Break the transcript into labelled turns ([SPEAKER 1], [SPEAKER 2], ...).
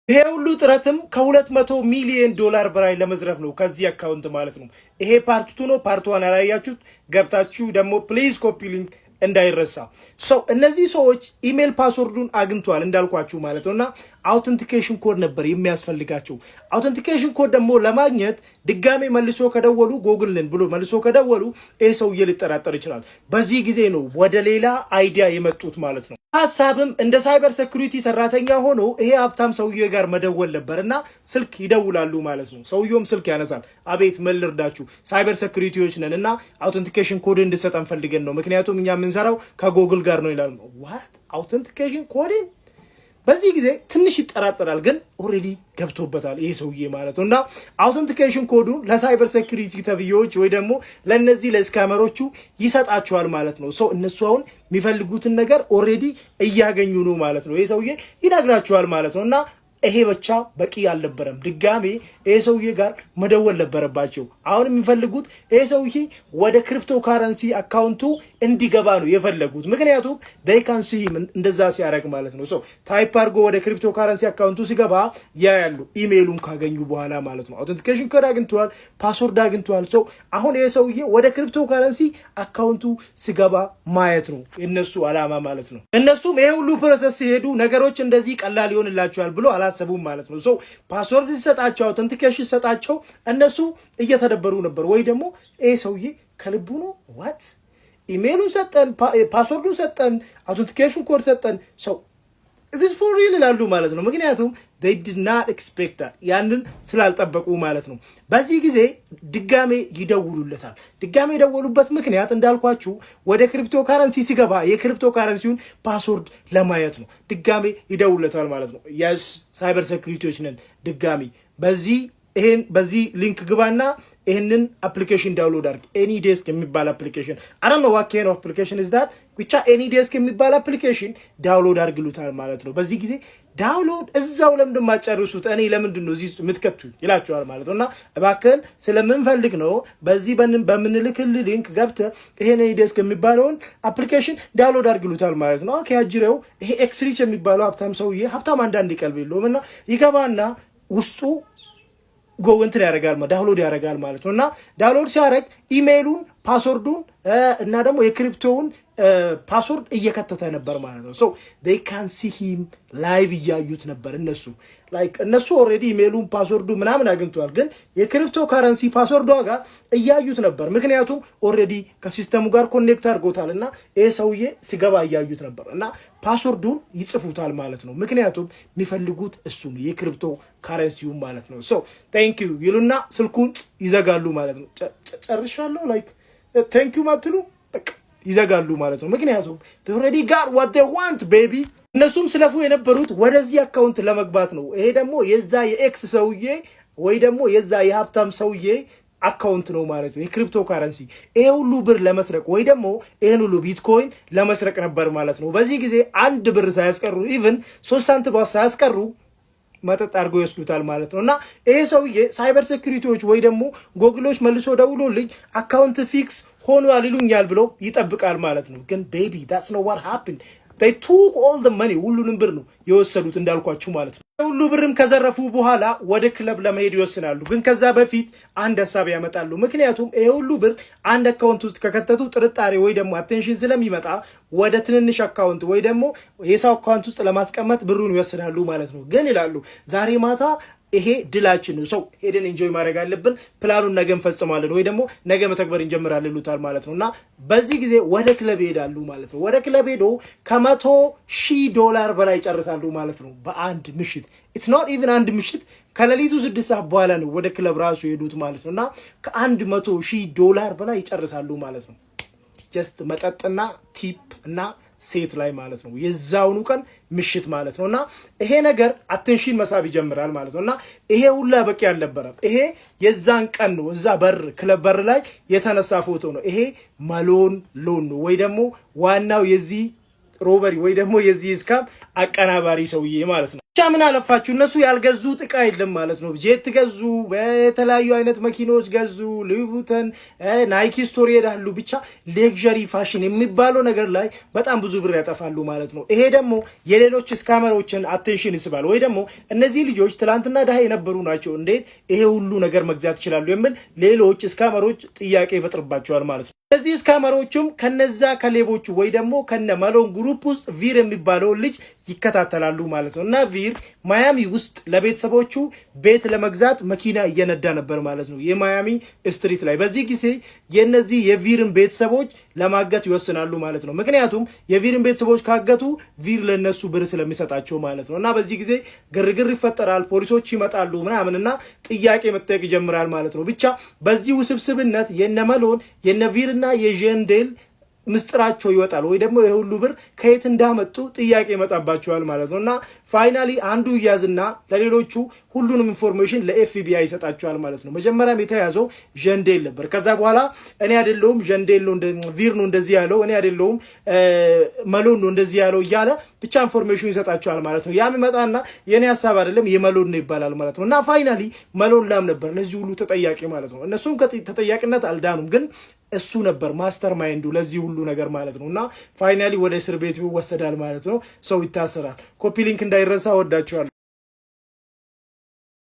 [SPEAKER 1] ይሄ ሁሉ ጥረትም ከ200 ሚሊዮን ዶላር በላይ ለመዝረፍ ነው ከዚህ account ማለት ነው። ይሄ part two ነው። Part one ያላያችሁት ገብታችሁ ደግሞ please copy link እንዳይረሳ። So እነዚህ ሰዎች email password ኡን አግኝተዋል እንዳልኳችሁ ማለት ነው እና authentication code ነበር የሚያስፈልጋቸው። Authentication code ደግሞ ለማግኘት ድጋሜ መልሶ ከደወሉ፣ ጎግል ነን ብሎ መልሶ ከደወሉ ይህ ሰውዬ ሊጠራጠር ይችላል። በዚህ ጊዜ ነው ወደ ሌላ idea የመጡት ማለት ነው። ሀሳብም እንደ cyber security ሰራተኛ ሆኖ ይሄ ሀብታም ሰውዬ ጋር መደወል ነበር እና ስልክ ይደውላሉ ማለት ነው። ሰውየውም ስልክ ያነሳል። "አቤት፣ ምን ልርዳችሁ?" "Cyber security ዎች ነን እና authentication code እንድሰጠን ፈልገን ነው፣ ምክንያቱም እኛ የምንሰራው ከጎግል ጋር ነው" ይላሉ። "What? Authentication code ን?" በዚህ ጊዜ ትንሽ ይጠራጠራል፣ ግን already ገብቶበታል ይሄ ሰውዬ ማለት ነው። እና authentication code ኡን ለ cyber security ተብዬዎች ወይ ደግሞ ለእነዚህ ለ scammer ኦቹ ይሰጣቸዋል ማለት ነው። So እነሱ አሁን የሚፈልጉትን ነገር already እያገኙ ነው ማለት ነው። ይሄ ሰውዬ ይነግራቸዋል ማለት ነው። እና ይሄ ብቻ በቂ አልነበረም። ድጋሜ ይሄ ሰውዬ ጋር መደወል ነበረባቸው። አሁን የሚፈልጉት ይሄ ሰውዬ ወደ cryptocurrency account ኡ እንዲገባ ነው የፈለጉት። ምክንያቱም they can see እንደዛ ሲያደርግ ማለት ነው። So type አድርጎ ወደ cryptocurrency account ኡ ሲገባ ያያሉ። ኢሜይሉን ካገኙ በኋላ ማለት ነው። Authentication code አግኝተዋል፣ password አግኝተዋል። So አሁን ይሄ ሰውዬ ወደ cryptocurrency account ኡ ሲገባ ማየት ነው የእነሱ አላማ ማለት ነው። እነሱም ይሄ ሁሉ process ሲሄዱ ነገሮች እንደዚህ ቀላል ይሆንላቸዋል ብሎ አላሰቡም ማለት ነው። So password ሲሰጣቸው፣ authentication ሲሰጣቸው እነሱ እየተደበሩ ነበር። ወይ ደግሞ ይሄ ሰውዬ ከልቡ ነው? What? Email ኡን ሰጠን፣ password ኡን ሰጠን፣ authentication code ሰጠን፣ so is this for real ይላሉ ማለት ነው። ምክንያቱም they did not expect that፣ ያንን ስላልጠበቁ ማለት ነው። በዚህ ጊዜ ድጋሜ ይደውሉለታል። ድጋሜ የደወሉበት ምክንያት እንዳልኳችሁ ወደ ክሪፕቶ ካረንሲ ሲገባ የ cryptocurrency ውን password ለማየት ነው። ድጋሜ ይደውሉለታል ማለት ነው። "Yes፣ cyber security ዎች ነን። ድጋሚ በዚህ ይሄን በዚህ link ግባና ይህንን application download አድርግ። AnyDesk የሚባል application፣ I don't know what kind of application is that፣ ብቻ AnyDesk የሚባል application download አድርግ" ይሉታል ማለት ነው። በዚህ ጊዜ download እዛው ለምንድን የማትጨርሱት፣ እኔ ለምንድን ነው እዚህ የምትከቱኝ ይላቸዋል ማለት ነው። እና እባክህን ስለምንፈልግ ነው፣ በዚህ በምንልክልህ link ገብተህ ይሄን AnyDesk የሚባለውን application download አድርግ ይሉታል ማለት ነው። Okay፣ አጅሬው ይሄ ኤክስሪች የሚባለው ሀብታም ሰውዬ፣ ሀብታም አንዳንድ ቀልብ የለውም እና ይገባና ውስጡ go እንትን ያደርጋል፣ download ያደርጋል ማለት ነው። እና download ሲያደርግ email ኡን፣ password ኡን እና ደግሞ የ crypto ውን password እየከተተ ነበር ማለት ነው። So they can see him live፣ እያዩት ነበር እነሱ። Like እነሱ already email ኡን፣ password ኡ ምናምን አግኝተዋል፣ ግን የ cryptocurrency password ኧ ጋር እያዩት ነበር። ምክንያቱም already ከ system ኡ ጋር connect አድርጎታል እና ይህ ሰውዬ ሲገባ እያዩት ነበር እና password ኡን ይጽፉታል ማለት ነው። ምክንያቱም የሚፈልጉት እሱ ነው፣ የክሪፕቶ ካረንሲው ማለት ነው። "So thank you" ይሉና ስልኩን ይዘጋሉ ማለት ነው። ጨርሻለሁ፣ like thank you ማትሉ በቃ ይዘጋሉ ማለት ነው። ምክንያቱም already got what they want, baby። እነሱም ስለፉ የነበሩት ወደዚህ account ለመግባት ነው። ይሄ ደግሞ የዛ የ ex ሰውዬ ወይ ደግሞ የዛ የሀብታም ሰውዬ account ነው ማለት ነው። የክሪፕቶ ካረንሲ ይሄ ሁሉ ብር ለመስረቅ ወይ ደግሞ ይህን ሁሉ ቢትኮይን ለመስረቅ ነበር ማለት ነው። በዚህ ጊዜ አንድ ብር ሳያስቀሩ፣ even 3 ሳንቲም ሳያስቀሩ መጠጥ አድርገው ይወስዱታል ማለት ነው። እና ይሄ ሰውዬ cyber security ዎች ወይ ደግሞ ጎግሎች መልሶ ደውሎልኝ account fix ሆኗል ይሉኛል ብሎ ይጠብቃል ማለት ነው። ግን baby, that's not what happened. They took all the money። ሁሉንም ብር ነው የወሰዱት እንዳልኳችሁ ማለት ነው። ሁሉ ብርም ከዘረፉ በኋላ ወደ ክለብ ለመሄድ ይወስናሉ። ግን ከዛ በፊት አንድ ሀሳብ ያመጣሉ። ምክንያቱም ይሄ ሁሉ ብር አንድ account ውስጥ ከከተቱ ጥርጣሬ ወይ ደግሞ attention ስለሚመጣ ወደ ትንንሽ account ወይ ደግሞ የሰው account ውስጥ ለማስቀመጥ ብሩን ይወስናሉ ማለት ነው። ግን ይላሉ፣ ዛሬ ማታ ይሄ ድላችን ነው። So ሄደን enjoy ማድረግ አለብን። ፕላኑን ነገ እንፈጽማለን ወይ ደግሞ ነገ መተግበር እንጀምራለን ይሉታል ማለት ነው። እና በዚህ ጊዜ ወደ ክለብ ይሄዳሉ ማለት ነው። ወደ ክለብ ሄዶ ከ100,000 ዶላር በላይ ይጨርሳሉ ማለት ነው በአንድ ምሽት። It's not even አንድ ምሽት፣ ከሌሊቱ 6 ሰዓት በኋላ ነው ወደ ክለብ ራሱ የሄዱት ማለት ነው። እና ከ100,000 ዶላር በላይ ይጨርሳሉ ማለት ነው። Just መጠጥና tip እና ሴት ላይ ማለት ነው። የዛውኑ ቀን ምሽት ማለት ነው። እና ይሄ ነገር attention መሳብ ይጀምራል ማለት ነው። እና ይሄ ሁላ በቂ አልነበረም። ይሄ የዛን ቀን ነው፣ እዛ በር ክለብ በር ላይ የተነሳ ፎቶ ነው። ይሄ ማሎን ሎን ነው ወይ ደግሞ ዋናው የዚህ robbery ወይ ደግሞ የዚህ scam አቀናባሪ ሰውዬ ማለት ነው። ብቻ ምን አለፋችሁ እነሱ ያልገዙት እቃ የለም ማለት ነው። ጄት ገዙ፣ የተለያዩ አይነት መኪኖች ገዙ፣ Louis Vuitton፣ Nike store ይሄዳሉ። ብቻ luxury fashion የሚባለው ነገር ላይ በጣም ብዙ ብር ያጠፋሉ ማለት ነው። ይሄ ደግሞ የሌሎች scammer ኦችን attention ይስባል። ወይ ደግሞ እነዚህ ልጆች ትላንትና ድሃ የነበሩ ናቸው፣ እንዴት ይሄ ሁሉ ነገር መግዛት ይችላሉ የሚል ሌሎች scammer ኦች ጥያቄ ይፈጥርባቸዋል ማለት ነው። እነዚህ scammer ኦቹም ከነዛ ከሌቦቹ ወይ ደግሞ ከነ መሎን group ውስጥ ቪር የሚባለውን ልጅ ይከታተላሉ ማለት ነው። እና ቪር ማያሚ ውስጥ ለቤተሰቦቹ ቤት ለመግዛት መኪና እየነዳ ነበር ማለት ነው፣ የማያሚ street ላይ። በዚህ ጊዜ የነዚህ የቪርን ቤተሰቦች ለማገት ይወስናሉ ማለት ነው። ምክንያቱም የቪርን ቤተሰቦች ካገቱ ቪር ለነሱ ብር ስለሚሰጣቸው ማለት ነው። እና በዚህ ጊዜ ግርግር ይፈጠራል፣ ፖሊሶች ይመጣሉ ምናምን እና ጥያቄ መጠየቅ ይጀምራል ማለት ነው። ብቻ በዚህ ውስብስብነት የነ መሎን፣ የነ ቪርና የዣንዴል ምስጢራቸው ይወጣል ወይ ደግሞ ይሄ ሁሉ ብር ከየት እንዳመጡ ጥያቄ ይመጣባቸዋል ማለት ነው። እና finally አንዱ ይያዝና ለሌሎቹ ሁሉንም information ለ FBI ይሰጣቸዋል ማለት ነው። መጀመሪያም የተያዘው ዣንዴል ነበር። ከዛ በኋላ እኔ አይደለሁም፣ ዣንዴል ነው፣ ቪር ነው እንደዚህ ያለው፣ እኔ አይደለሁም፣ መሎን ነው እንደዚህ ያለው እያለ ብቻ information ይሰጣቸዋል ማለት ነው። ያም ይመጣና የኔ ሀሳብ አይደለም፣ የመሎን ነው ይባላል ማለት ነው። እና finally መሎን ላም ነበር ለዚህ ሁሉ ተጠያቂ ማለት ነው። እነሱም ከተጠያቂነት አልዳኑም፣ ግን እሱ ነበር mastermind ኡ ለዚህ ሁሉ ነገር ማለት ነው። እና finally ወደ እስር ቤት ይወሰዳል ማለት ነው። ሰው ይታሰራል። Copy link እንዳይረሳ። ወዳችኋለሁ።